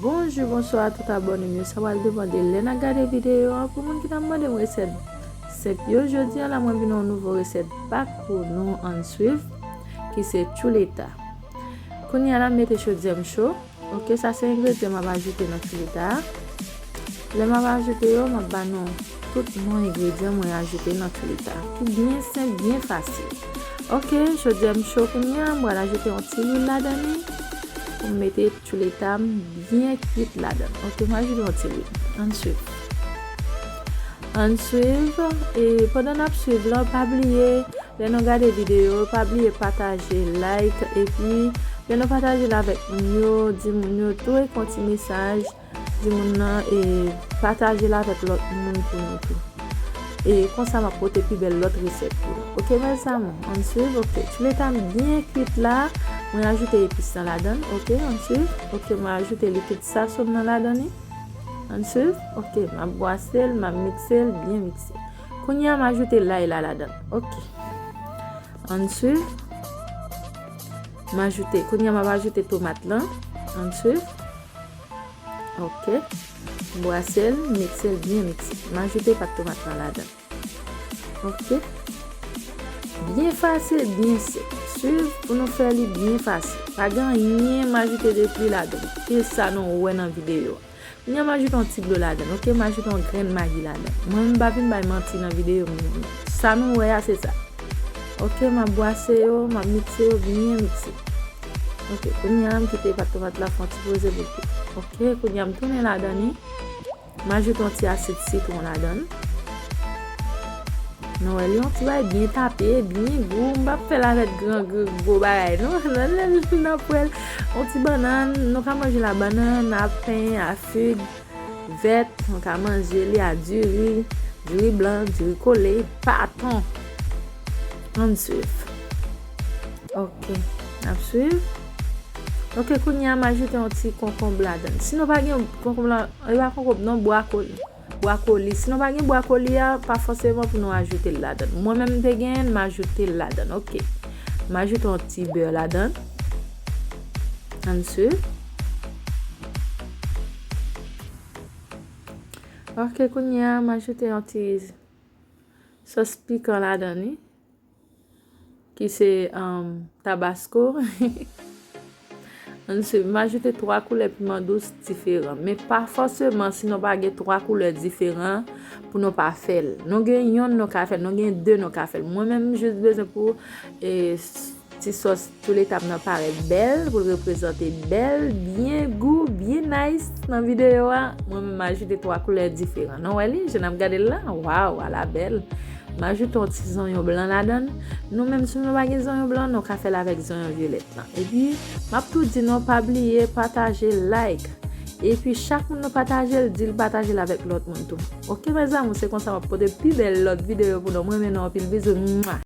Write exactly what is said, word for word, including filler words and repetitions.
Bonjou, bonswa a tout abòne m yo. Sa pral depann de lè n ap gade videyo an. Pou moun ki t ap mande m resèt senp yo, jodi a la mwen vin yon nouvo resèt bak pou nou, ann swiv, ki se chuleta. Kounye a la m mete chodyè m cho. Ok, sa se engredyan m ap ajoute nan chuleta a. Lè m ap ajoute yo, m ap ba nou tout non engredyan mwen ajoute nan chuleta. Ki byen senp, byen fasil. Ok, chodyè m cho kounye a, m pral ajoute yon ti lwil ladan li. Pou m mete chuleta m byen kwit ladan. Ok, m ajoute yon ti lwil. Ann swiv. Ann swiv. E pandan n ap swiv la, pa bliye, lè nou gade videyo, pa bliye pataje, like, epi lè nou pataje l avèk moun yo, di moun yo tou, ekri yon ti mesaj, di moun nan, e pataje l avèk lòt moun pou nou tou. E konsa m ap pote pi bèl lòt resèt pou nou. Ok, mes amours, ann swiv. Ok, chuleta m byen kwit la. Mwen ajoute epis lan ladan l. Ok, ann swiv. Ok, mwen ajoute likid sazon m nan ladan li. Ann swiv. Ok, m ap bwase l, m ap mikse l, byen mikse. Kounye a, m ajoute lay la ladan l. Ok. Ann swiv. M ajoute, kounye a, m ap ajoute tomat lan. Ann swiv. Ok. M bwase l, mikse l, byen mikse. M ajoute pat tomat lan ladan l. Ok. Byen fasil, byen senp. Swiv pou nou fè li byen fasil. Pa gen anyen m ajoute de plis ladan l. Ke sa nou wè nan videyo a. Kounye a m ajoute yon ti dlo ladan l. Ok, m ajoute yon grenn magi ladan l. Mwen, m pa vin bay manti nan videyo m. Sa nou wè a, se sa. Ok, m ap bwase yo, m ap mikse yo, byen mikse. Ok, kounye a, m kite pat tomat la fè yon ti poze pou l kwit. Ok, kounye a, m tounen ladan li. M ajoute yon ti asid sitwon ladan l. Nou wè, li yon ti bagay byen tape, byen gou. M p ap fè l avèk gran, gran gwo bagay, non. Nan, nan, nan pwèl. Yon ti bannann, nou ka manje labanann, a pen, a fig vèt, nou ka manje li a diri, diri blan, diri kole, baton. Ann swiv. Ok, n ap swiv. Ok, kounye a, m ajoute yon ti konkonb ladan l. Si nou pa gen konkonb la, e pa konkonb, non, bwakoli. Bwakoli. Si nou pa gen bwakoli a, pa fòseman pou nou ajoute l ladan l. Mwen menm, m te genyen l, m ajoute l ladan l. Ok. M ajoute yon ti bè ladan l. Ann swiv. Ok, kounye a, m ajoute yon ti sòs pikan ladan li, ki se, um, tabasko. Ann swiv, m ajoute twa koulè piman dous diferan. Men pa fòseman, si nou pa gen twa koulè diferan, pou nou pa fè l. Nou gen yonn nou ka fè l, nou gen de nou ka fè l. Mwen menm, m jis bezwen pou, e, ti sòs chuleta m nan parèt bèl, pou l reprezante bèl, byen gou, byen nice nan videyo a. Mwen menm, m ajoute twa koulè diferan. Nou wè li, jan n ap gade l la? Waw, ala bèl. M ajoute yon ti zonyon blan ladan l. Nou menm, si nou pa gen zonyon blan, nou ka fè l avèk zonyon vyolèt lan. Epi, m ap tou di nou, pa bliye pataje, like. Epi, chak moun nou pataje l, di l pataje l avèk lòt moun tou. Ok, mes amours, se konsa m ap pote pi bèl lòt videyo pou nou. Mwen renmen nou anpil. Bizou. Mwa.